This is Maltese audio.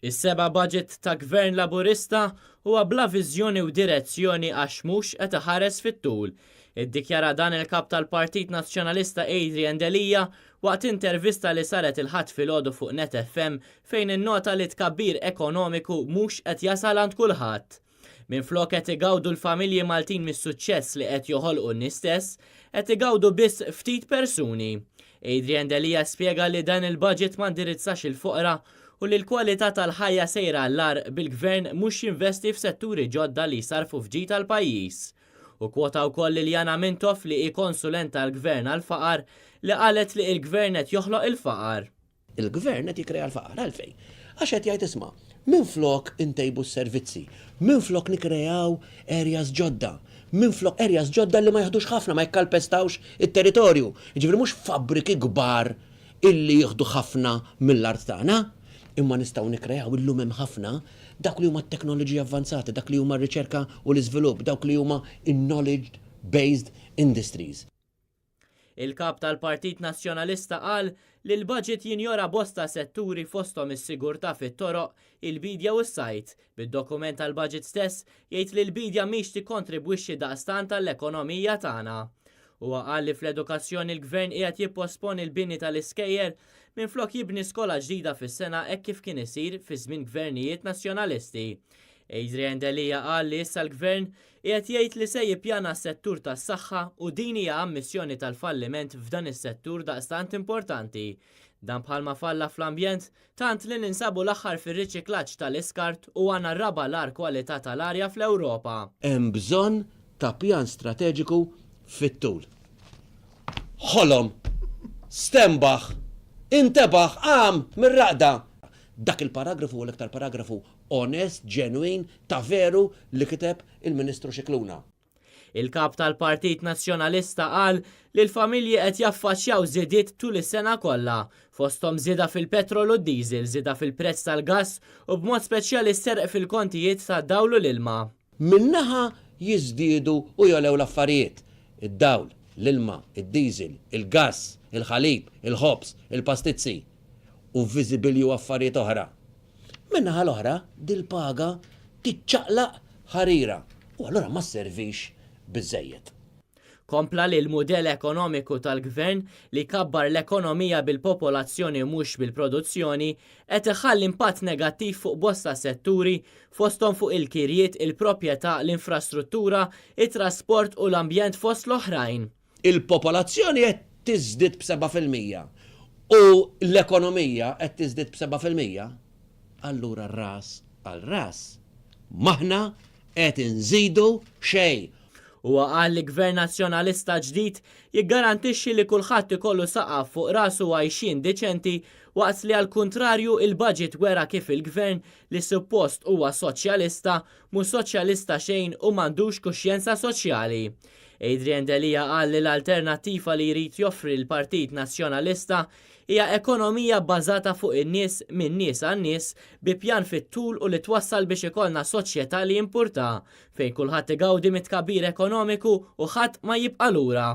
Is-seba' budget ta' Gvern Laburista huwa bla viżjoni u direzzjoni għax mhux qed iħares fit-tul. Iddikjara dan il-Kap tal-Partit Nazzjonalista Adrian Delia waqt intervista li saret il-Ħadd filgħodu fuq Net FM fejn innota li t-tkabbir ekonomiku mhux qed jasal għand kulħadd. Minflok qed igawdu l-familji Maltin mis-suċċess li qed joħolqu n-nies stess, qed igawdu biss ftit persuni. Adrian Delia spjega li dan il-budget ma ndirizzax il-foqra u li l-kwalità tal-ħajja sejra għall-agħar bil-Gvern mhux jinvesti f'setturi ġodda li jsarrfu f'ġid għall-pajjiż. U kwota wkoll lil Yana Mintoff li hi konsulent tal-Gvern għall-faqar li qalet li il-Gvern qed joħloq il-faqar. Il-Gvern qed jikkrea l-faqar. Għalfejn? Għax qed jgħid isma', minflok intejbu s-servizzi, minflok nikkreaw areas ġodda, minflok areas ġodda li ma jiħdux ħafna, ma jikkalpestawx it-territorju. Jiġifieri mhux fabbriki kbar illi jieħdu ħafna mill-art tagħna, imma nistgħu nikkreaw illum hemm ħafna dawk li huma t-teknoloġiji avvanzati, dak li huma r-riċerka u l-iżvilupp, dawk li huma n-knowledge based industries. Il-Kap tal-Partit Nazzjonalista qal li l-budget jinjora bosta setturi fosthom is-sigurtà fit-toroq, il-biedja u s-sajd, bid-dokument tal-budget stess jgħid li l-biedja mhix tikkontribwixxi daqstant għall-ekonomija tagħna. Huwa qal li fl-edukazzjoni l-Gvern qiegħed jipposponi l-bini tal-iskejjel minflok jibni skola ġdida fis-sena hekk kif kien isir fi żmien gvernijiet Nazzjonalisti. Adrian Delia qal li issa l-Gvern qiegħed jgħid li se jippjana s-settur tas-saħħa u din hija ammissjoni tal-falliment f'dan is-settur daqstant importanti. Dan bħalma falla fl-ambjent, tant li ninsabu l-aħħar fir-riċiklaġġ tal-iskart u għandna r-raba' l-agħar kwalità tal-arja fl-Ewropa. Hemm bżonn ta' pjan strateġiku fit-tul. Ħolom! Stenbaħ! Intebaħ! Qam mir-raqda! Dak il-paragrafu huwa l-iktar paragrafu onest, ġenwin, ta' veru li kiteb il-Ministru Scicluna. Il-Kap tal-Partit Nazzjonalista qal li l-familji qed jaffaċċjaw żidiet tul is-sena kollha, fosthom żieda fil-petrol u d-diesel, żieda fil-prezz tal-gass u b'mod speċjali s-serq fil-kontijiet tad-dawl u l-ilma. Minn naħa jiżdiedu u jogħlew l-affarijiet, id-dawl, l-ilma, id-diesel, il-gass, il-ħalib, il-ħobż, il-pastizzi u viżibilju affarijiet oħra. Min-naħa l-oħra, dil-paga tiċċaqlaq ħarira u allura ma sservix biżżejjed. Kompla li l-mudell ekonomiku tal-Gvern li jkabbar l-ekonomija bil-popolazzjoni u mhux bil-produzzjoni qed iħalli impatt negattiv fuq bosta setturi fosthom fuq il-kirjiet, il-proprjetà, l-infrastruttura, it-trasport u l-ambjent fost l-oħrajn. Il-popolazzjoni qed tiżdied b'7% u l-ekonomija qed tiżdied b'7%, allura ras għal ras m'aħna qed inżidu xejn. Huwa qal li Gvern Nazzjonalista ġdid jiggarantixxi li kulħadd ikollu saqaf fuq rasu u għajxien diċenti waqt li għall-kuntrarju il-budget wera kif il-Gvern li suppost huwa soċjalista mhu soċjalista xejn u m'għandux kuxjenza soċjali. Adrian Delia qal li l-alternattiva li jrid joffri l-Partit Nazzjonalista hija ekonomija bbażata fuq in-nies, min-nies għan-nies, bi pjan fit-tul u li twassal biex ikollna soċjetà li jimpurtaha, fejn kulħadd igawdi mit-tkabbir ekonomiku u ħadd ma jibqa' lura.